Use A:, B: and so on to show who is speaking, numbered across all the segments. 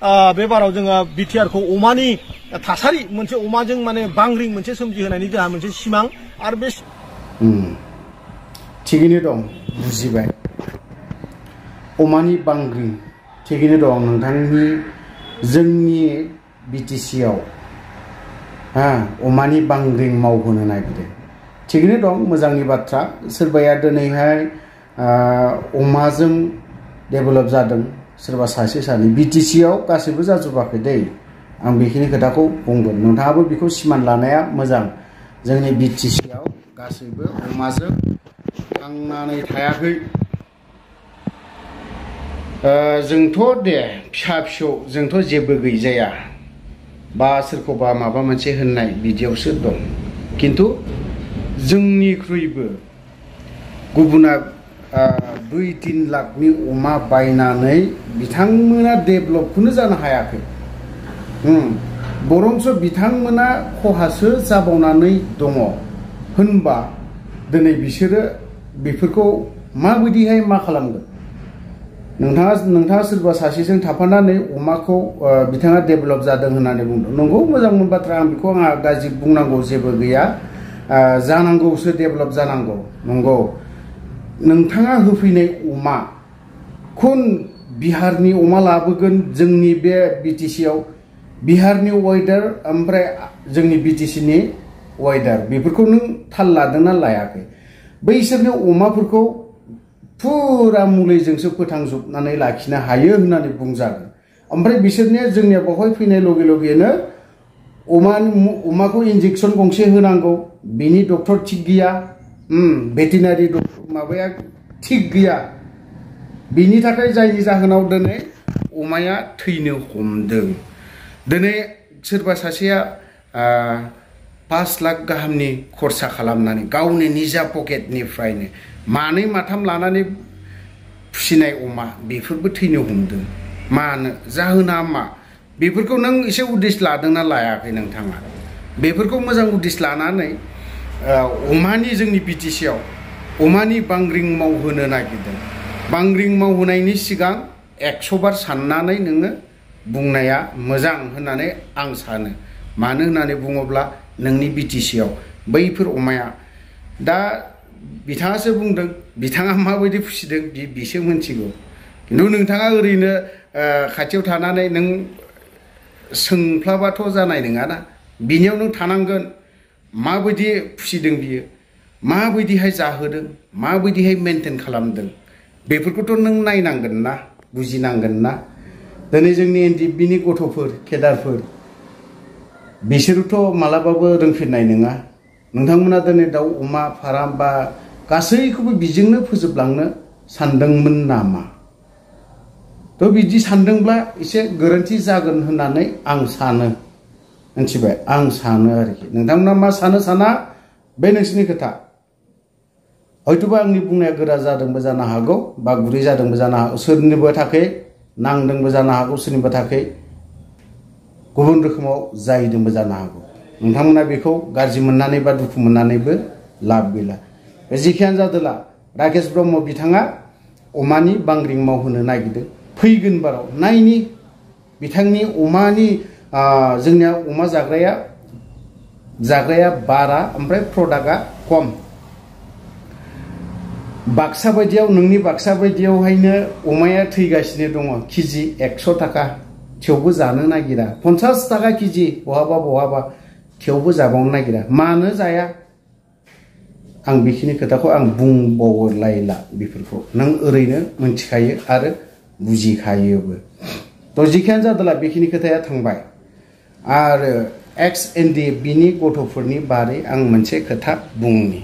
A: बे बाराव जोङो बिटिआर खौ अमानि थासारि मोनसे अमाजों माने बांग्रिं मोनसे सोमजिहोनायनि जोंहा मोनसे सिमां आरो बे
B: थिगैनो दं बुजिबाय अमानि बांग्रिं थिगैनो दं नोंथांनि जोंनि बिटिसि आव अमानि बांग्रिं मावहोनो नागिरदों थिगैनो दं मोजांनि बाथ्रा सोरबाया दिनैहाय अमाजों डेभेलप जादों सोरबा सासे सानै बिटिसि आव गासैबो जाजोबाखै दै आं बेखिनि खोथाखौ बुंगोन नोंथाङाबो बेखौ सिमान लानाया मोजां जोंनि बिटिसि आव गासैबो अमाजों थांनानै थायाखै जोंथ' दे फिसा फिसौ जोंथ' जेबो गैजाया बा सोरखौबा माबा मोनसे होननाय बिदियावसो दं किन्तु जोंनिख्रुइबो गुबुना 2-3 लाखनि अमा बायनानै बिथांमोना डेभेलपखौनो जानो हायाखै बरंसो बिथांमोना खहासो जाबावनानै दङ होनबा दिनै बिसोरो बेफोरखौ माबायदिहाय मा खालामगोन नोंथाङा सोरबा सासेजों थाफानानै अमाखौ बिथाङा डेभेलप जादों होननानै बुंदों नंगौ मोजां बाथ्रा आं बेखौ आंहा गाज्रि बुंनांगौ जेबो गैया जानांगौसो डेभेलप जानांगौ नंगौ नोंथाङा होफैनाय अमा खुन बिहारनि अमा लाबोगोन जोंनि बे बिटिसि आव बिहारनि वेदार ओमफ्राय जोंनि बिटिसिनि वेदार बेफोरखौ नों थाल लादोंना लायाखै बैसोरनि अमाफोरखौ फुरा मुलिजोंसो फोथांजोबनानै लाखिनो हायो होननानै बुंजागोन ओमफ्राय बिसोरनिया जोंनिया बेवहाय फैनाय लगे लगेनो अमाखौ इन्जेक्सन गंसे होनांगौ बिनि डक्टर थिग गैया भेटेनारि माबाया थिग गैया बिनि थाखाय जायनि जाहोनाव दिनै अमाया थैनो हमदों दिनै सोरबा सासेया 5 लाख गाहामनि खरसा खालामनानै गावनि निजा पकेटनिफ्रायनो मानै माथाम लानानै फिसिनाय अमा बेफोरबो थैनो हमदों मानो जाहोना मा बेफोरखौ नों एसे उदिस लादोंना लायाखै नोंथाङा बेफोरखौ मोजां उदिस लानानै अमानि जोंनि बिटिसि आव अमानि बांग्रिं मावहोनो नागिरदों बांग्रिं मावहोनायनि सिगां 100 बार साननानै नोङो बुंनाया मोजां होननानै आं सानो मानो होननानै बुङोब्ला नोंनि बिटिसि आव बैफोर अमाया दा बिथाङासो बुंदों बिथाङा माबायदि फिसिदों बिसो मिथिगौ किन्तु नोंथाङा ओरैनो खाथियाव थानानै नों सोंफ्लाबाथ' जानाय नङाना बिनियाव नों थानांगोन माबायदि फिसिदों बियो माबायदिहाय जाहोदों माबायदिहाय मेनटेन खालामदों बेफोरखौथ' नों नायनांगोन ना बुजिनांगोन ना दिनै जोंनि एनडिएफबिनि गथ'फोर केडारफोर बिसोरथ' मालाबाबो रोंफिननाय नङा नोंथांमोना दिनै दाउ अमा फार्म बा गासैखौबो बिजोंनो फोजोबलांनो सानदोंमोन नामा थ' बिदि सानदोंब्ला एसे गोरोन्थि जागोन होननानै आं सानो मिथिबाय आं सानो आरोखि नोंथांमोना मा सानो साना बे नोंसिनि खोथा हयथ'बा आंनि बुंनाया गोरा जादोंबो जानो हागौ बा गुरै जादोंबो जानो हागौ सोरनिबा थाखाय नांदोंबो जानो हागौ सोरनिबा थाखाय गुबुन रोखोमाव जाहैदोंबो जानो हागौ नोंथांमोना बेखौ गाज्रि मोननानै बा दुखु मोननानैबो लाब गैला जेखियानो जादोला राकेश ब्रह्म बिथाङा अमानि बांग्रिं मावहोनो नागिरदों फैगोन बाराव नायनि बिथांनि अमानि जोंनिया अमा जाग्राया बारा ओमफ्राय प्रडाक्टआ खम बाक्सा बायदियाव नोंनि बाक्सा बायदियावहायनो अमाया थैगासिनो दङ केजि 100 थाखा थेवबो जानो नागिरा 50 थाखा केजि बहाबा थेवबो जाबावनो नागिरा मानो जाया आं बेखिनि खोथाखौ आं बुंबावलायला बेफोरखौ नों ओरैनो मिथिखायो आरो बुजिखायोबो थ' जिखियानो जादोला बेखिनि खोथाया थांबाय आरो एक्स एनडिएफबिनि गथ'फोरनि बारै आं मोनसे खोथा बुंनि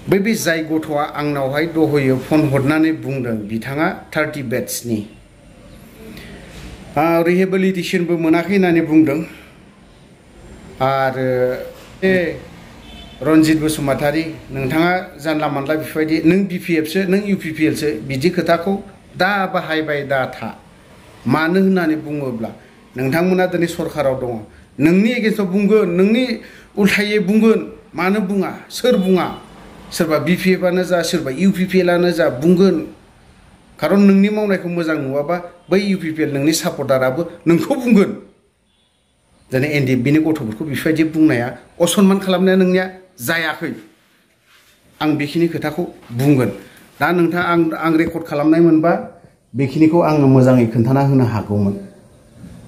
B: बे जाय गथ'आ आंनावहाय दहयो फन हरनानै बुंदों बिथाङा 30 बेट्सनि रिहेबिलिटेसनबो मोनाखै होननानै बुंदों आरो रनजित बसुमतारी नोंथाङा जानला मानला बेफोरबायदि नों बिपिएफसो नों इउपिपिएलसो बिदि खोथाखौ दा बाहायबाय दा था मानो होननानै बुङोब्ला नोंथांमोना दिनै सरकाराव दङ नोंनि एगेन्स्टआव बुंगोन नोंनि उल्थायै बुंगोन मानो बुङा सोर बुङा सोरबा बिपिएफआनो जा सोरबा इउपिपिएलआनो जा बुंगोन खारन नोंनि मावनायखौ मोजां नुवाबा बै इउपिपिएल नोंनि सापर्टाराबो नोंखौ बुंगोन दिनै एनडिएफबिनि गथ'फोरखौ बेफोरबायदि बुंनाया असनमान खालामनाया नोंनिया जायाखै आं बेखिनि खोथाखौ बुंगोन दा नोंथाङा आं रेकर्ड खालामनाय मोनबा बेखिनिखौ आङो मोजाङै खोन्थाना होनो हागौमोन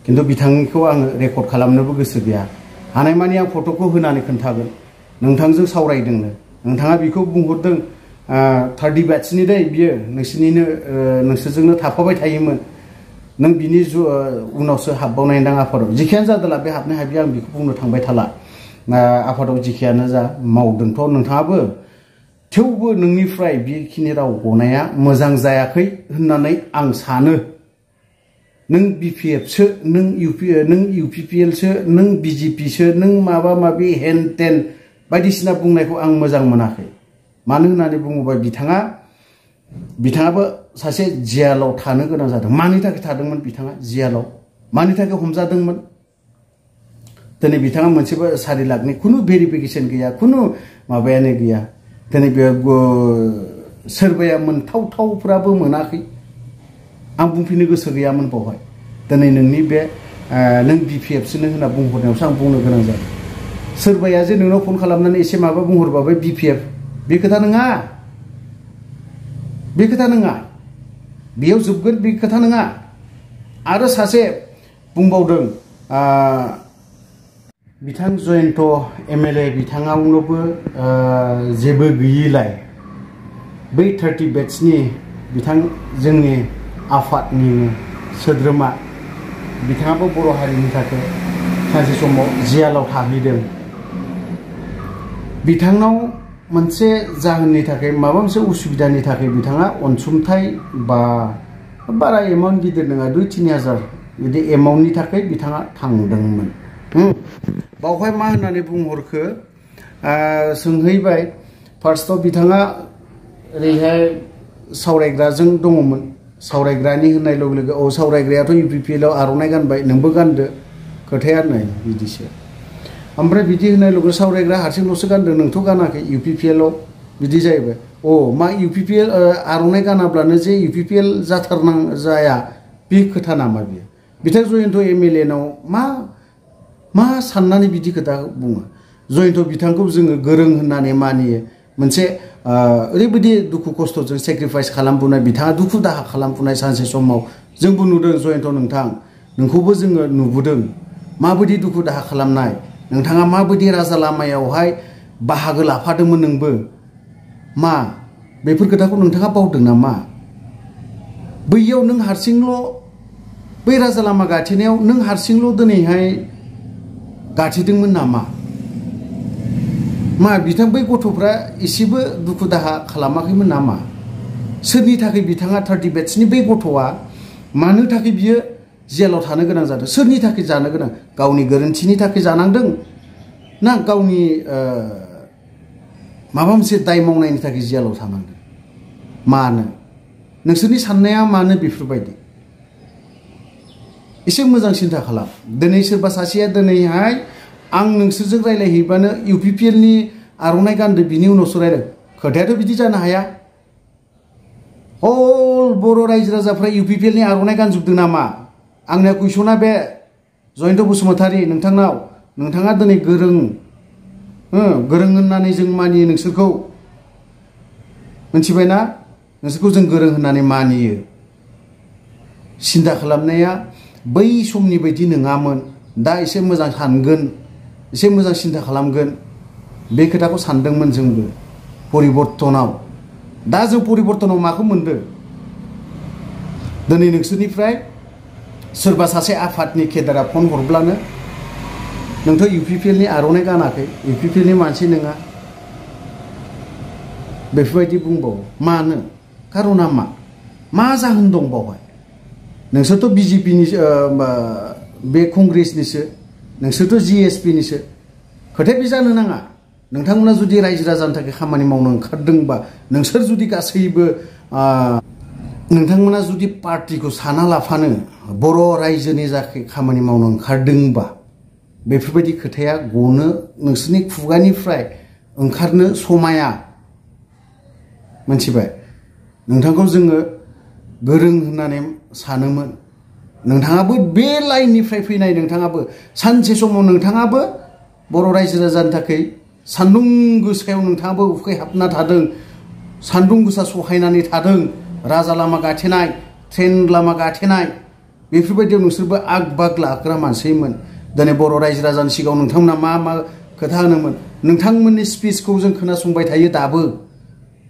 B: खिन्थु बिथांनिखौ आङो रेकर्ड खालामनोबो गोसो गैया हानायमानि आं फट'खौ होनानै खोन्थागोन नोंथांजों सावरायदोंनो नोंथाङा बेखौ बुंहरदों 30 बेट्सनि दै बियो नोंसोरजोंनो थाफाबाय थायोमोन नों बिनि उनावसो हाबबावनाय दां आफादाव जिखियानो जादोंला बे हाबनाय हाबि आं बेखौ बुंनो थांबाय थाला आफादाव जिखियानो जा मावदोंथ' नोंथाङाबो थेवबो नोंनिफ्राय बेखिनि राव गनाया मोजां जायाखै होननानै आं सानो नों बिपिएफसो नों इउपिपिएलसो नों बिजेपिसो नों माबा माबि हेन टेन बायदिसिना बुंनायखौ आं मोजां मोनाखै मानो होननानै बुङोबा बिथाङाबो सासे जेलाव थानो गोनां जादों मानि थाखाय थादोंमोन बिथाङा जेलाव मानि थाखाय हमजादोंमोन दिनै बिथाङा मोनसेबो 4 लाखनि खुनु भेरिफिकेसन गैया खुनु माबायानो गैया दिनै बे सोरबाया मोनथावथावफ्राबो मोनाखै आं बुंफिननो गोसो गैयामोन बावहाय दिनै नोंनि बे नों बिपिएफसोनो होनना बुंहरनायावसो आं बुंनो गोनां जादों सोरबाया जे नोंनाव फन खालामनानै एसे माबा बुंहरबाबो बिपिएफ बे खोथा नङा बेयाव जोबगोन बे खोथा नङा आरो सासे बुंबावदों बिथां जयन्त एमएलए बिथाङावनोबो जेबो गैयिलाय बै 30 बेट्सनि बिथां जोंनि आफादनि सोद्रोमा बिथाङाबो बर' हारिनि थाखाय सानसे समाव जेलाव थाहैदों बिथांनाव मोनसे जाहोननि थाखाय माबा मोनसे उसुबिदानि थाखाय बिथाङा अनसुंथाइ बा बारा एमाउन्ट गिदिर नङा 2-3 हाजार बिदि एमाउन्टनि थाखाय बिथाङा थांदोंमोन बावहाय मा होननानै बुंहरखो सोंहैबाय फार्स्टआव बिथाङा ओरैहाय सावरायग्राजों दङमोन सावरायग्रानि होननाय लोगो लोगो औ सावरायग्रायाथ' इउपिपिएलआव आर'नाइ गानबाय नोंबो गानदो खोथाया नै बिदिसो ओमफ्राय बिदि होननाय लोगो सावरायग्रा हारसिंल'सो गानदों नोंथ' गानाखै इउपिपिएलआव बिदि जाहैबाय मा इउपिपिएल आर'नाइ गानाब्लानो जे इउपिपिएल जाया बे खोथा नामा बियो बिथां जयन्त एमएलए नाव मा साननानै बिदि खोथा बुङो जयन्त बिथांखौ जोङो गोरों होननानै मानियो मोनसे ओरैबायदि दुखु खस्थ'जों सेक्रिफाइस खालामबोनाय बिथाङा दुखु दाहा खालामबोनाय सानसे समाव जोंबो नुदों जयन्त नोंथां नोंखौबो जोङो नुबोदों माबायदि दुखु दाहा खालामनाय नोंथाङा माबायदि राजा लामायावहाय बाहागो लाफादोंमोन नोंबो मा बेफोर खोथाखौ नोंथाङा बावदों नामा बैयाव नों हारसिंल' बै राजा लामा गाथेनायाव नों हारसिंल' दिनैहाय गाथेदोंमोन नामा मा बिथां बै गथ'फ्रा एसेबो दुखु दाहा खालामाखैमोन नामा सोरनि थाखाय बिथाङा 30 बेट्सनि बै गथ'आ मानो थाखाय बियो जेलाव थानो गोनां जादों सोरनि थाखाय जानो गोनां गावनि गोरोन्थिनि थाखाय जानांदों ना गावनि माबा मोनसे दाय मावनायनि थाखाय जेलाव थानांदों मानो नोंसोरनि साननाया मानो बेफोरबायदि एसे मोजां सिन्था खालाम दिनै सोरबा सासेया दिनैहाय आं नोंसोरजों रायलायहैबानो इउपिपिएलनि आर'नाइ गानदो बिनि उनावसो रायलाय खोथायाथ' बिदि जानो हाया हल बर' रायजो राजाफ्रा इउपिपिएलनि आर'नाइ गानजोबदों नामा आंनिया कुइसना बे जयन्त बसुमतारी नोंथाङा दिनै गोरों होननानै जों मानियो नोंसोरखौ मिथिबायना नोंसोरखौ जों गोरों होननानै मानियो सिन्था खालामनाया बै समनि बायदि नङामोन दा एसे मोजां सानगोन एसे मोजां सिन्था खालामगोन बे खोथाखौ सानदोंमोन जोंबो परिबर्तनाव दा जों परिबर्तनाव माखौ मोनदों दिनै नोंसोरनिफ्राय सोरबा सासे आफादनि केदारा फन हरब्लानो नोंथ' इउपिपिएलनि आर'नाइ गानाखै इउपिपिएलनि मानसि नङा बेफोरबायदि बुंबावो मानो खारना मा जाहोन दं बावहाय नोंसोरथ' बिजेपिनि बे कंग्रेसनिसो नोंसोरथ' जिएसपिनिसो खोथाया बे जानो नाङा नोंथांमोना जुदि रायजो राजानि थाखाय खामानि मावनो ओंखारदोंबा नोंसोर जुदि गासैबो नोंथांमोना जुदि पार्टिखौ साना लाफानो बर' रायजोनि थाखाय खामानि मावनो ओंखारदोंबा बेफोरबायदि खोथाया गनो नोंसोरनि खुगानिफ्राय ओंखारनो समाया मिथिबाय नोंथांखौ जोङो गोरों होननानै सानोमोन नोंथाङाबो बे लाइननिफ्राय फैनाय नोंथाङाबो सानसे समाव नोंथाङाबो बर' रायजो राजानि थाखाय सान्दुं गोसायाव नोंथाङाबो उखैहाबना थादों सान्दुं गोसा सहायनानै थादों राजा लामा गाथेनाय ट्रेन लामा गाथेनाय बेफोरबायदियाव नोंसोरबो आग बाग लाग्रा मानसिमोन दिनै बर' रायजो राजानि सिगाङाव नोंथांमोना मा खोथा होनोमोन नोंथांमोननि स्पिचखौ जों खोनासंबाय थायो दाबो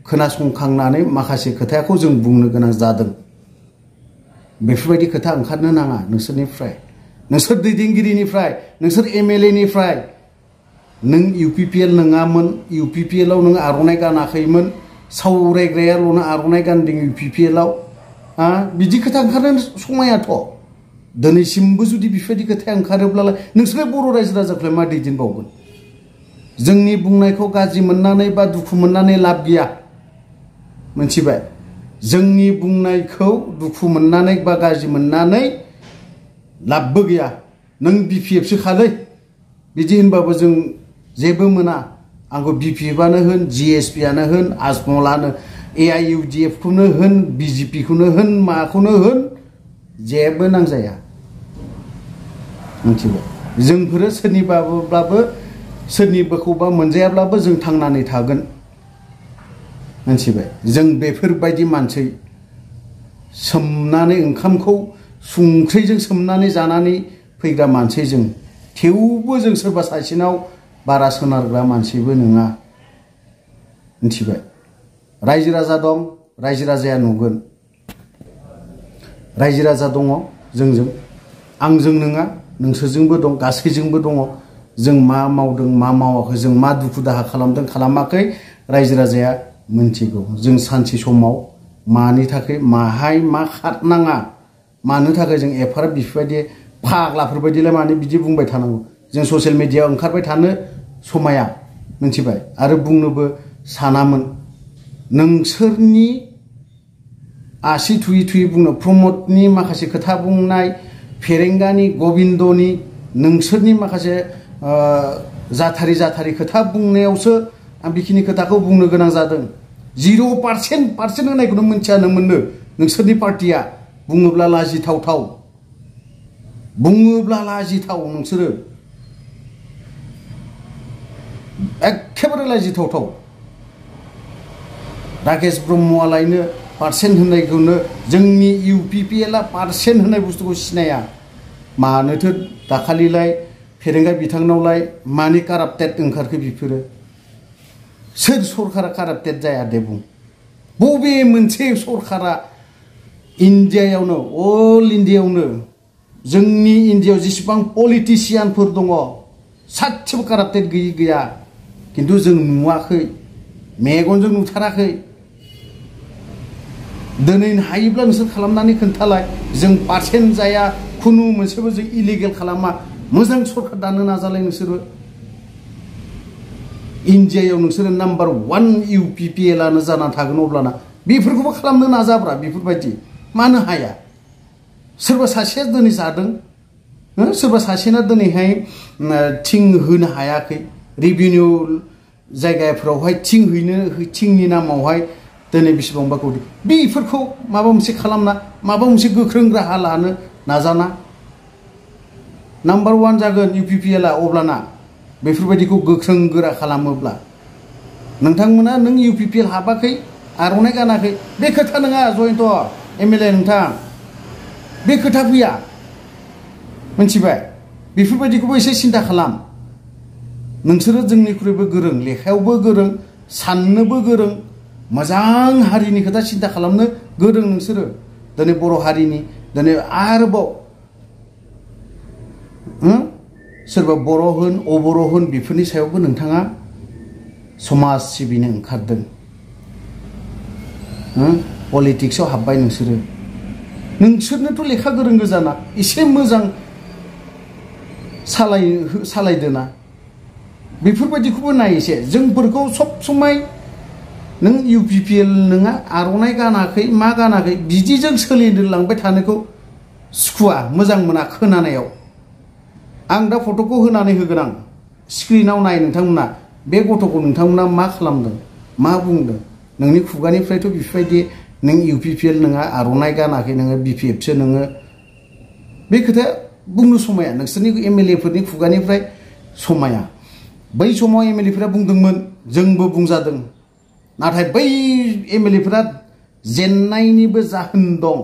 B: खोनासंखांनानै माखासे खोथाखौ जों बुंनो गोनां जादों बेफोरबायदि खोथा ओंखारनो नाङा नोंसोरनिफ्राय नोंसोर दैदेनगिरिनिफ्राय नोंसोर एमएलए निफ्राय नों इउपिपिएल नङामोन इउपिपिएलआव नों आर'नाइ गानाखैमोन सावरायग्रायाल'नो आर'नाइ गानदों इउपिपिएलआव बिदि खोथा ओंखारनो समायाथ' दिनैसिमबो जुदि बेफोरबायदि खोथाया ओंखारोब्लालाय नोंसोर बर' रायजो राजाखौलाय मा दैदेनबावगोन जोंनि बुंनायखौ गाज्रि मोननानै बा दुखु मोननानै लाब गैया मोनथिबाय जोंनि बुंनायखौ दुखु मोननानै बा गाज्रि मोननानै लाबबो गैया नों बिपिएफसो खालै बिदि होनबाबो जों जेबो मोना आंखौ बिपिएफआनो होन जिएसपिआनो होन आजमलानो एआइइउडिएफखौनो होन बिजेपिखौनो होन माखौनो होन जेबो नांजाया मिथिबाय जोंफोरो सोरनिबाब्लाबो सोरनिबाखौबा मोनजायाब्लाबो जों थांनानै थागोन मिथिबाय जों बेफोरबायदि मानसि सोमनानै ओंखामखौ संख्रिजों सोमनानै जानानै फैग्रा मानसि जों थेवबो जों सोरबा सासेनाव बारा सोनारग्रा मानसिबो नङा मिथिबाय रायजो राजा दं रायजो राजाया नुगोन रायजो राजा दङ जोंजों आंजों नङा नोंसोरजोंबो दं गासैजोंबो दङ जों मा मावदों मा मावाखै जों मा दुखु दाहा खालामदों खालामाखै रायजो राजाया मिन्थिगौ जों सानसे समाव मानि थाखाय माहाय मा खारनाङा मानो थाखाय जों एफाराब बेफोरबायदि फाग्लाफोरबायदिलाय मानो बिदि बुंबाय थानांगौ जों ससियेल मिडियायाव ओंखारबाय थानो समाया मिथिबाय आरो बुंनोबो सानामोन नोंसोरनि आसि थुयै थुयै बुंनो प्रमदनि माखासे खोथा बुंनाय फेरेंगानि गबिन्दनि नोंसोरनि माखासे जाथारि खोथा बुंनायावसो आं बेखिनि खोथाखौ बुंनो गोनां जादों 0% होनायखौनो मिथियानो मोननो नोंसोरनि पार्टिया बुङोब्ला लाजिथावथाव नोंसोरो एखेबारे लाजिथावथाव राकेश ब्रह्मआलायनो पार्सेन्ट होननायखौनो जोंनि इउपिपिएलआ पार्सेन्ट होननाय बुस्थुखौ सिनाया मानोथो दाखालिलाय फेरेंगा बिथांनावलाय मानि काराप्टेड ओंखारखो बेफोरो सोर सरकारा काराप्टेड जाया दे बुं बबे मोनसे सरकारा इन्डियायावनो अल इन्डियायावनो जोंनि इन्डियायाव जेसेबां पलिटिशियानफोर दङ सासेबो काराप्टेड गैया किन्तु जों नुवाखै मेगनजों नुथाराखै दिनै हायोब्ला नोंसोर खालामनानै खोन्थालाय जों पार्सेन्ट जाया खुनु मोनसेबो जों इलिगेल खालामा मोजां सरकार दानो नाजालाय नोंसोरो इन्डियायाव नोंसोरो नाम्बार 1 इउपिपिएलआनो जानानै थागोन अब्लाना बेफोरखौबो खालामनो नाजाब्रा बेफोरबायदि मानो हाया सोरबा सासेया दिनै जादों सोरबा सासेना दिनैहाय थिं होनो हायाखै रेभिनिउ जायगाफोरावहाय थिंनि नामावहाय दिनै बेसेबांबा कोटी बेफोरखौ माबा मोनसे खालामना माबा मोनसे गोख्रों राहा लानो नाजाना नाम्बार 1 जागोन इउपिपिएलआ अब्लाना बेफोरबायदिखौ गोख्रों गोरा खालामोब्ला नोंथांमोना नों इउपिपिएल हाबाखै आर'नाइ गानाखै बे खोथा नङा जयन्त एमएलए नोंथां बे खोथा फैया मिथिबाय बेफोरबायदिखौबो एसे सिन्था खालाम नोंसोरो जोंनिख्रुइबो गोरों लेखायावबो गोरों साननोबो गोरों मोजां हारिनि खोथा सिन्था खालामनो गोरों नोंसोरो दिनै बर' हारिनि दिनै आरोबाव सोरबा बर' होन अबर' होन बेफोरनि सायावबो नोंथाङा समाज सिबिनो ओंखारदों पलिटिक्सआव हाबबाय नोंसोरनोथ' लेखा गोरों गोजाना एसे मोजां सालायदोना बेफोरबायदिखौबो नाय एसे जोंफोरखौ सब समाय नों इउपिपिएल नङा आर'नाइ गानाखै मा गानाखै बिदिजों सोलिनो लांबाय थानायखौ सुखुवा मोजां मोना खोनानायाव आं दा फट'खौ होनानै होगोन आं स्क्रिनाव नाय नोंथांमोना बे गथ'खौ नोंथांमोना मा खालामदों मा बुंदों नोंनि खुगानिफ्रायथ' बेफोरबायदि नों UPPL नोङा आर'नाइ गानाखै नोङो BPF सो नोङो बे खोथाया बुंनो समाया नोंसोरनि MLA फोरनि खुगानिफ्राय समाया बै समाव MLA फोरा बुंदोंमोन जोंबो बुंजादों नाथाय बै MLA फोरा जेन्नायनिबो जाहोन दं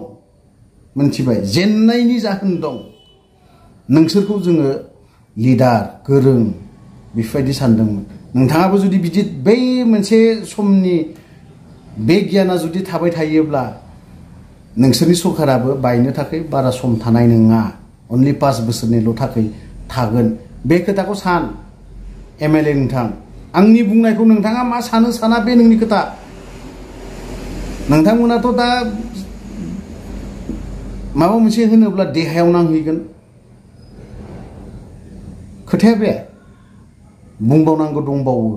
B: मोनथिबाय जेन्नायनि जाहोन दं नोंसोरखौ जोङो लिडार गोरों बेफोरबायदि सानदोंमोन नोंथाङाबो जुदि बिदि बै मोनसे समनि बे गियाना जुदि थाबाय थायोब्ला नोंसोरनि सरकाराबो बायनो थाखाय बारा सम थानाय नङा अनलि 5 बोसोरनिल' थाखाय थागोन बे खोथाखौ सान MLA नोंथां आंनि बुंनायखौ नोंथाङा मा सानो साना बे नोंनि खोथा नोंथांमोनाथ' दा माबा मोनसे होनोब्ला देहायाव नांहैगोन खोथाया बे बुंबावनांगौ दंबावो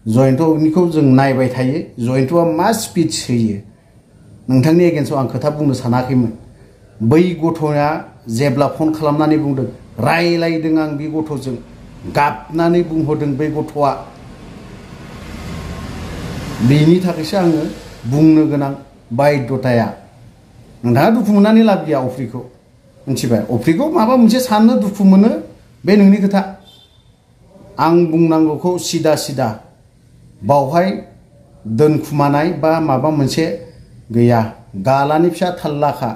B: जयन्तनिखौ जों नायबाय थायो जयन्तआ मा स्पिच होयो नोंथांनि एगेन्स्टआव आं खोथा बुंनो सानाखैमोन बै गथ'आ जेब्ला फन खालामनानै बुंदों रायलायदों आं बे गथ'जों गाबनानै बुंहरदों बै गथ'आ बेनि थाखायसो आङो बुंनो गोनां बायद्धताया नोंथाङा दुखु मोननानै लाब गैया अफ्रिखौ मिथिबाय अफ्रिखौ माबा मोनसे साननो दुखु मोनो बे नोंनि खोथा आं बुंनांगौखौ सिदा सिदा बावहाय दोनखुमानाय बा माबा मोनसे गैया गालानि फिसा थाल्लाखा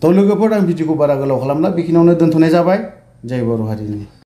B: थ' लोगोफोर आं भिडिअखौ बारा गोलाव खालामला बेखिनियावनो दोनथ'नाय जाबाय जय बर' हारिनि